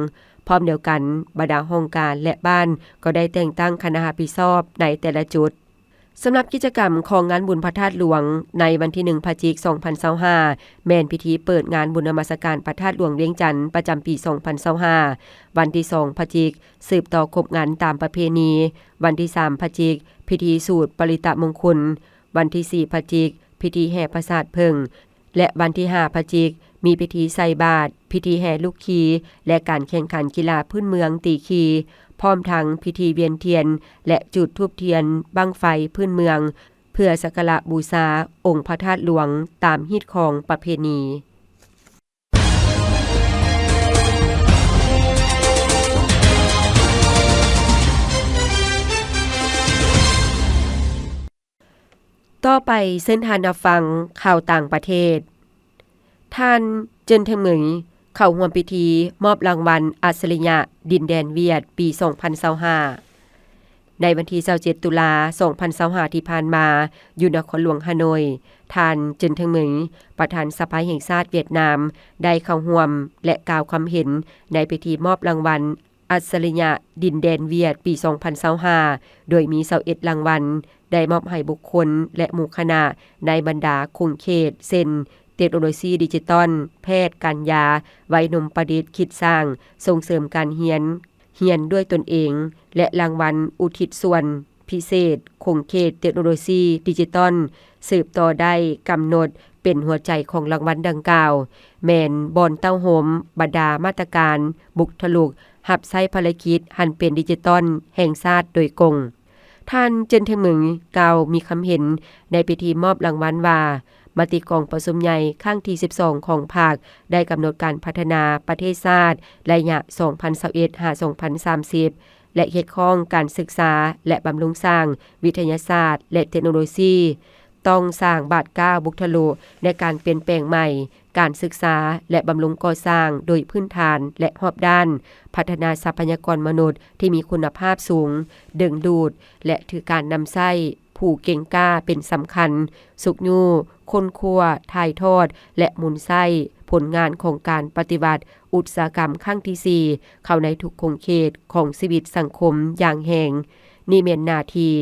ພ້ອມດຽວກັນ, ບັນດາຫ້ອງການ ແລະ ບ້ານ ກໍໄດ້ແຕ່ງຕັ້ງຄະນະຮັບຜິດຊອບໃນແຕ່ລະຈຸດ. ສຳລັບກິດຈະກຳຂອງງານບຸນພະທາດຫຼວງໃນວັນທີໜຶ່ງ ພະຈິກ ສອງພັນຊາວຫ້າ ແມ່ນພິທີເປີດງານບຸນນະມັດສະການພະທາດຫຼວງວຽງຈັນ ປະຈຳປີສອງພັນຊາວຫ້າ, ວັນທີສອງ ພະຈິກ ສືບຕໍ່ຄົບງັນຕາມປະເພນີ, ວັນທີສາມ ພະຈິກ ພິທີສູດປະລິຕະມົງຄຸນ, ວັນທີສີ່ ພະຈິກ ພິທີແຫ່ປະສາດເຜິ້ງ ແລະ ວັນທີຫ້າ ພະຈິກ ມີພິທີໃສ່ບາດ, ພິທີແຫ່ລູກຂີ່ ແລະ ການແຂ່ງຂັນກິລາພື້ນເມືອງຕີຂີ່, ພ້ອມທັງພິທີວຽນທຽນ ແລະ ຈູດທູບທຽນບັ້ງໄຟພື້ນເມືອງ ເພື່ອສັກກາລະບູຊາອົງພະທາດຫຼວງຕາມຮີດຄອງປະເພນີ. ຕໍ່ໄປເຊີນທ່ານຮັບຟັງຂ່າວຕ່າງປະເທດ. ທ່ານ ເຈິນ ເທີງ ໝຶງ ເຂົ້າຮ່ວມພິທີມອບລາງວັນອັດສະລິຍະດິນແດນຫວຽດປີສອງພັນຊາວຫ້າ. ໃນວັນທີຊາວເຈັດ ຕຸລາ ສອງພັນຊາວຫ້າ ທີ່ຜ່ານມາ, ຢູ່ນະຄອນຫຼວງຮ່າໂນ້ຍ, ທ່ານ ເຈິນ ເທີງ ໝຶງ ປະທານສະພາແຫ່ງຊາດຫວຽດນາມ ໄດ້ເຂົ້າຮ່ວມ ແລະ ກ່າວຄຳເຫັນໃນພິທີມອບລາງວັນ ອັດສະລິຍະດິນແດນຫວຽດປີສອງພັນຊາວຫ້າ ໂດຍມີຊາວເອັດລາງວັນ ໄດ້ມອບໃຫ້ບຸກຄົນ ແລະ ໝູ່ຄະນະໃນບັນດາຂົງເຂດ ເຊັ່ນ ເຕັກໂນໂລຊີດິຈິຕອນ, ແພດ, ການຢາ, ໄວໜຸ່ມປະດິດຄິດສ້າງ, ສົ່ງເສີມການຮຽນ, ຮຽນດ້ວຍຕົນເອງ ແລະ ລາງວັນອຸທິດສ່ວນ ພິເສດຂົງເຂດເຕັກໂນໂລຊີດິຈິຕອນ ສືບຕໍ່ໄດ້ກຳນົດເປັນຫົວໃຈຂອງລາງວັນດັ່ງກ່າວ ແມ່ນບ່ອນເຕົ້າໂຮມບັນດາມາດຕະການບຸກທະລຸກຮັບໃຊ້ພາລະກິດຫັນເປັນດິຈິຕອນແຫ່ງຊາດໂດຍກົງ. ທ່ານ ເຈິນ ເທີງ ໝຶງ ກ່າວມີຄຳເຫັນໃນພິທີມອບລາງວັນວ່າ, ມະຕິກອງປະຊຸມໃຫຍ່ຄັ້ງທີສິບສອງຂອງພັກ ໄດ້ກຳນົດການພັດທະນາປະເທດຊາດໄລຍະສອງພັນຊາວເອັດ ຫາ ສອງພັນສາມສິບ ແລະ ຮຽກຮ້ອງການສຶກສາ ແລະ ບຳລຸງສ້າງວິທະຍາສາດ ແລະ ເຕັກໂນໂລຊີ ຕ້ອງສ້າງບາດກ້າວບຸກທະລຸໃນການປ່ຽນແປງໃໝ່ ການສຶກສາ ແລະ ບຳລຸງກໍ່ສ້າງໂດຍພື້ນຖານ ແລະ ຮອບດ້ານ, ພັດທະນາຊັບພະຍາກອນມະນຸດທີ່ມີຄຸນນະພາບສູງ, ດຶງດູດ ແລະ ຖືການນຳໃຊ້ ຜູ້ເກັ່ງກ້າເປັນສຳຄັນ, ຊຸກຍູ້, ຄົ້ນຄວ້າ, ຖ່າຍທອດ ແລະ ໝູນໃຊ້ຜົນງານຂອງການປະຕິວັດອຸດສາຫະກຳຄັ້ງທີສີ່ ເຂົ້າໃນທຸກຂົງເຂດຂອງຊີວິດສັງຄົມຢ່າງແຮງ. ນີ້ແມ່ນໜ້າທີ່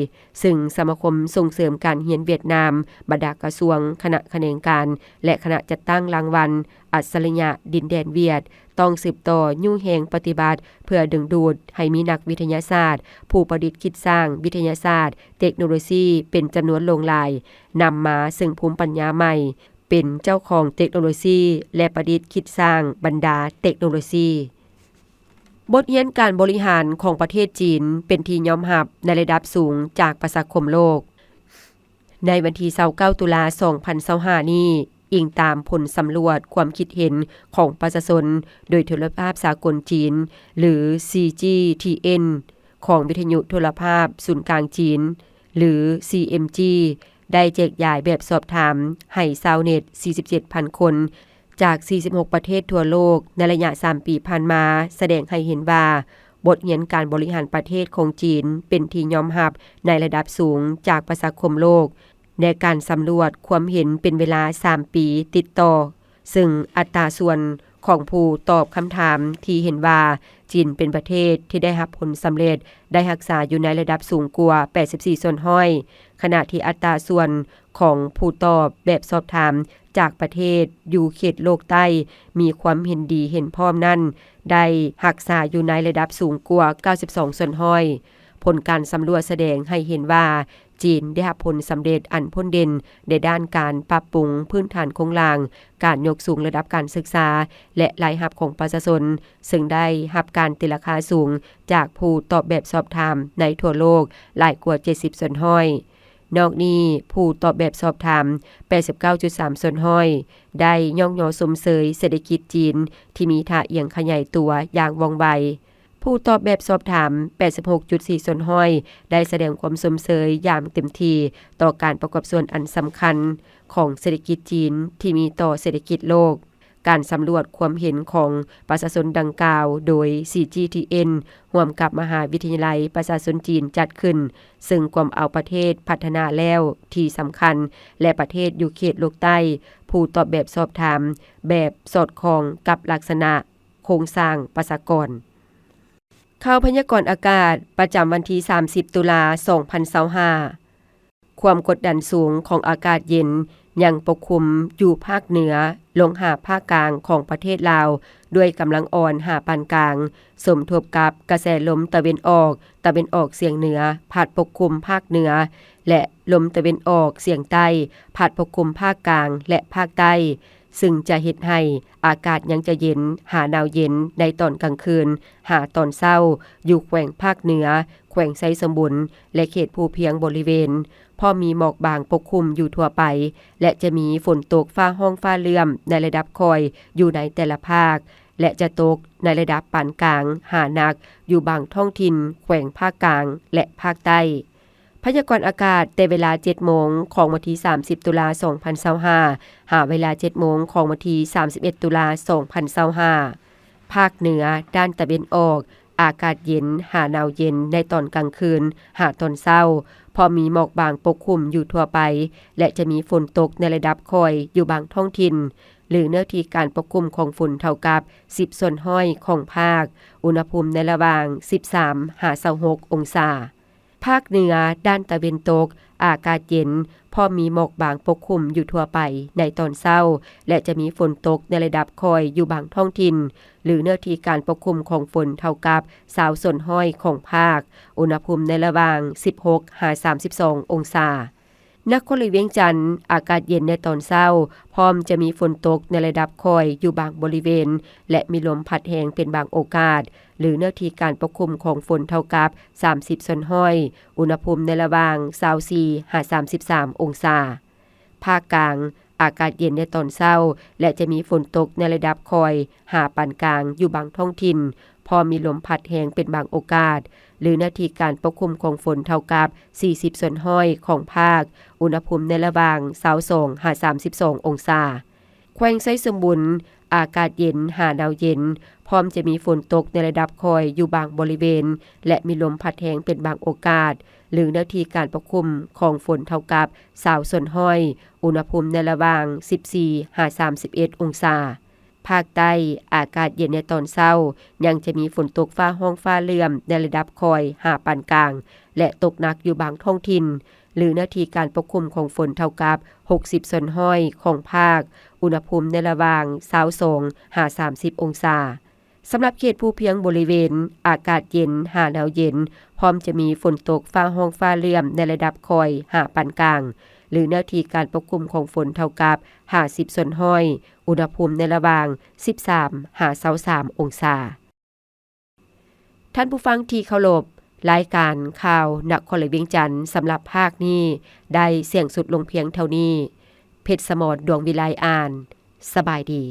ຊຶ່ງສະມາຄົມສົ່ງເສີມການຮຽນຫວຽດນາມ, ບັນດາກະຊວງ, ຄະນະຂະແໜງການ ແລະ ຄະນະຈັດຕັ້ງລາງວັນອັດສະລິຍະດິນແດນຫວຽດ ຕ້ອງສືບຕໍ່ຍູ້ແຮງປະຕິບັດ ເພື່ອດຶງດູດໃຫ້ມີນັກວິທະຍາສາດ, ຜູ້ປະດິດຄິດສ້າງວິທະຍາສາດ, ເຕັກໂນໂລຊີເປັນຈຳນວນຫຼວງຫຼາຍ, ນຳມາເຊິ່ງພູມປັນຍາໃໝ່, ເປັນເຈົ້າຂອງເຕັກໂນໂລຊີ ແລະ ປະດິດຄິດສ້າງບັນດາເຕັກໂນໂລຊີ. ບົດຮຽນການບໍລິຫານຂອງປະເທດຈີນເປັນທີ່ຍອມຮັບໃນລະດັບສູງຈາກປະຊາຄົມໂລກ. ໃນວັນທີຊາວເກົ້າ ຕຸລາ ສອງພັນຊາວຫ້ານີ້, ອີງຕາມຜົນສຳຫຼວດຄວາມຄິດເຫັນຂອງປະຊາຊົນໂດຍໂທລະພາບສາກົນຈີນ ຫຼື ຊີຈີທີເອັນ ຂອງວິທະຍຸໂທລະພາບສູນກາງຈີນ ຫຼື ຊີເອັມຈີ ໄດ້ແຈກຢາຍແບບສອບຖາມໃຫ້ຊາວເນັດ ສີ່ສິບເຈັດພັນຄົນ ຈາກ ສີ່ສິບຫົກ ປະເທດທົ່ວໂລກ ໃນໄລຍະສາມປີຜ່ານມາ ສະແດງໃຫ້ເຫັນວ່າ ບົດຮຽນການບໍລິຫານປະເທດຂອງຈີນເປັນທີ່ຍອມຮັບໃນລະດັບສູງຈາກປະຊາຄົມໂລກ ໃນການສຳຫຼວດຄວາມເຫັນເປັນເວລາສາມປີຕິດຕໍ່, ເຊິ່ງອັດຕາສ່ວນຂອງຜູ້ຕອບຄຳຖາມທີ່ເຫັນວ່າຈີນເປັນປະເທດທີ່ໄດ້ຮັບຜົນສຳເລັດ ໄດ້ຮັກສາຢູ່ໃນລະດັບສູງກວ່າ ແປດສິບສີ່ສ່ວນຮ້ອຍ, ຂະນະທີ່ອັດຕາສ່ວນຂອງຜູ້ຕອບແບບສອບຖາມຈາກປະເທດຢູ່ເຂດໂລກໃຕ້ມີຄວາມເຫັນດີເຫັນພ້ອມນັ້ນ ໄດ້ຮັກສາຢູ່ໃນລະດັບສູງກວ່າ ເກົ້າສິບສອງສ່ວນຮ້ອຍ. ຜົນການສຳຫຼວດສະແດງໃຫ້ເຫັນວ່າ ຈີນໄດ້ຮັບຜົນສຳເລັດອັນໂດດເດັ່ນໃນດ້ານການປັບປຸງພື້ນຖານໂຄງລ່າງ, ການຍົກສູງລະດັບການສຶກສາ ແລະ ລາຍຮັບຂອງປະຊາຊົນ, ເຊິ່ງໄດ້ຮັບການຕີລາຄາສູງຈາກຜູ້ຕອບແບບສອບຖາມໃນທົ່ວໂລກຫຼາຍກວ່າ ເຈັດສິບສ່ວນຮ້ອຍ. ນອກນີ້, ຜູ້ຕອບແບບສອບຖາມ ແປດສິບເກົ້າຈຸດສາມສ່ວນຮ້ອຍ ໄດ້ຍ້ອງຍໍຊົມເຊີຍເສດຖະກິດຈີນທີ່ມີທ່າອຽງຂະຫຍາຍຕົວຢ່າງວ່ອງໄວ. ຜູ້ຕອບແບບສອບຖາມ ແປດສິບຫົກຈຸດສີ່ສ່ວນຮ້ອຍ ໄດ້ສະແດງຄວາມຊົມເຊີຍຢ່າງເຕັມທີ່ຕໍ່ການປະກອບສ່ວນອັນສຳຄັນຂອງເສດຖະກິດຈີນທີ່ມີຕໍ່ເສດຖະກິດໂລກ. ການສຳຫຼວດຄວາມເຫັນຂອງປະຊາຊົນດັ່ງກ່າວໂດຍ ຊີຈີທີເອັນ ຮ່ວມກັບມະຫາວິທະຍາໄລປະຊາຊົນຈີນຈັດຂຶ້ນ, ເຊິ່ງກວມເອົາປະເທດພັດທະນາແລ້ວທີ່ສຳຄັນ ແລະ ປະເທດຢູ່ເຂດໂລກໃຕ້, ຜູ້ຕອບແບບສອບຖາມແບບສອດຄ່ອງກັບລັກສະນະໂຄງສ້າງປະຊາກອນ. ຂ່າວພະຍາກອນອາກາດປະຈຳວັນທີສາມສິບ ຕຸລາ ສອງພັນຊາວຫ້າ. ຄວາມກົດດັນສູງຂອງອາກາດເຢັນຍັງປົກຄຸມຢູ່ພາກເໜືອ ລົງຫາພາກກາງຂອງປະເທດລາວ ດ້ວຍກຳລັງອ່ອນຫາປານກາງ, ສົມທົບກັບກະແສລົມຕາເວັນອອກ, ຕາເວັນອອກສຽງເໜືອ ພັດປົກຄຸມພາກເໜືອ ແລະ ລົມຕາເວັນອອກສຽງໃຕ້ ພັດປົກຄຸມພາກກາງ ແລະ ພາກໃຕ້, ຊຶ່ງຈະເຮັດໃຫ້ອາກາດຍັງຈະເຢັນຫາໜາວເຢັນໃນຕອນກາງຄືນຫາຕອນເຊົ້າ ຢູ່ແຂວງພາກເໜືອ, ແຂວງໄຊສົມບູນ ແລະ ເຂດພູພຽງບໍລິເວນ, ພ້ອມມີໝອກບາງປົກຄຸມຢູ່ທົ່ວໄປ ແລະ ຈະມີຝົນຕົກຟ້າຮ້ອງຟ້າເຫຼື້ອມໃນລະດັບຄ່ອຍຢູ່ໃນແຕ່ລະພາກ ແລະ ຈະຕົກໃນລະດັບປານກາງຫາໜັກຢູ່ບາງທ້ອງຖິ່ນແຂວງພາກກາງ ແລະ ພາກໃຕ້. ພະຍາກອນອາກາດແຕ່ເວລາເຈັດໂມງຂອງວັນທີສາມສິບ ຕຸລາ ສອງພັນຊາວຫ້າ ຫາເວລາເຈັດໂມງຂອງວັນທີສາມສິບເອັດ ຕຸລາ ສອງພັນຊາວຫ້າ. ພາກເໜືອດ້ານຕາເວັນອອກ ອາກາດເຢັນຫາໜາວເຢັນໃນຕອນກາງຄືນຫາຕອນເຊົ້າ, ພໍມີໝອກບາງປົກຄຸມຢູ່ທົ່ວໄປ ແລະ ຈະມີຝົນຕົກໃນລະດັບຄ່ອຍຢູ່ບາງທ້ອງຖິ່ນ ຫຼື ເນື້ອທີ່ການປົກຄຸມຂອງຝົນເທົ່າກັບສິບສ່ວນຮ້ອຍຂອງພາກ, ອຸນຫະພູມໃນລະຫວ່າງສິບສາມຫາຊາວຫົກອົງສາ. ພາກເໜືອດ້ານຕາເວັນຕົກ ອາກາດເຢັນ, ພ້ອມມີໝອກບາງປົກຄຸມຢູ່ທົ່ວໄປໃນຕອນເຊົ້າ ແລະ ຈະມີຝົນຕົກໃນລະດັບຄ່ອຍຢູ່ບາງທ້ອງຖິ່ນ ຫຼື ເນື້ອທີ່ການປົກຄຸມຂອງຝົນເທົ່າກັບຊາວສ່ວນຮ້ອຍຂອງພາກ, ອຸນຫະພູມໃນລະຫວ່າງສິບຫົກຫາສາມສິບສອງອົງສາ. ນະຄອນຫຼວງວຽງຈັນ ອາກາດເຢັນໃນຕອນເຊົ້າ, ພ້ອມຈະມີຝົນຕົກໃນລະດັບຄ່ອຍຢູ່ບາງບໍລິເວນ ແລະ ມີລົມພັດແຮງເປັນບາງໂອກາດ, ຫຼື ເນື້ອທີ່ການປົກຄຸມຂອງຝົນເທົ່າກັບສາມສິບສ່ວນຮ້ອຍ, ອຸນຫະພູມໃນລະຫວ່າງຊາວສີ່ຫາສາມສິບສາມອົງສາ. ພາກກາງ ອາກາດເຢັນໃນຕອນເຊົ້າ ແລະ ຈະມີຝົນຕົກໃນລະດັບຄ່ອຍຫາປານກາງຢູ່ບາງທ້ອງຖິ່ນ, ພ້ອມມີລົມພັດແຮງເປັນບາງໂອກາດ, ຫຼື ເນື້ອທີ່ການປົກຄຸມຂອງຝົນເທົ່າກັບສີ່ສິບສ່ວນຮ້ອຍຂອງພາກ, ອຸນຫະພູມໃນລະຫວ່າງຊາວສອງຫາສາມສິບສອງອົງສາ. ແຂວງໄຊສົມບູນ ອາກາດເຢັນຫາໜາວເຢັນ, ພ້ອມຈະມີຝົນຕົກໃນລະດັບຄ່ອຍຢູ່ບາງບໍລິເວນ ແລະ ມີລົມພັດແຮງເປັນບາງໂອກາດ, ຫຼື ເນື້ອທີ່ການປົກຄຸມຂອງຝົນເທົ່າກັບຊາວສ່ວນຮ້ອຍ, ອຸນຫະພູມໃນລະຫວ່າງສິບສີ່ຫາສາມສິບເອັດອົງສາ. ພາກໃຕ້ ອາກາດເຢັນໃນຕອນເຊົ້າ, ຍັງຈະມີຝົນຕົກຟ້າຮ້ອງຟ້າເຫຼື້ອມໃນລະດັບຄ່ອຍຫາປານກາງ ແລະ ຕົກໜັກຢູ່ບາງທ້ອງຖິ່ນ, ຫຼື ເນື້ອທີ່ການປົກຄຸມຂອງຝົນເທົ່າກັບຫົກສິບສ່ວນຮ້ອຍຂອງພາກ, ອຸນຫະພູມໃນລະຫວ່າງຊາວສອງຫາສາມສິບອົງສາ. ສຳລັບເຂດພູພຽງບໍລິເວນ, ອາກາດເຢັນຫາໜາວເຢັນ, ພ້ອມຈະມີຝົນຕົກຟ້າຮ້ອງຟ້າເຫຼື້ອມໃນລະດັບຄ່ອຍຫາປານກາງ, ຫຼື ເນື້ອທີ່ການປົກຄຸມຂອງຝົນເທົ່າກັບຫ້າສິບສ່ວນຮ້ອຍ, ອຸນຫະພູມໃນລະຫວ່າງສິບສາມຫາຊາວສາມອົງສາ. ທ່ານຜູ້ຟັງທີ່ເຄົາລົບ, ລາຍການຂ່າວນະຄອນຫຼວງວຽງຈັນສຳລັບພາກນີ້ໄດ້ສິ້ນສຸດລົງພຽງເທົ່ານີ້. ເພັດສະໝອນ ດວງວິໄລ ອ່ານ. ສະບາຍດີ.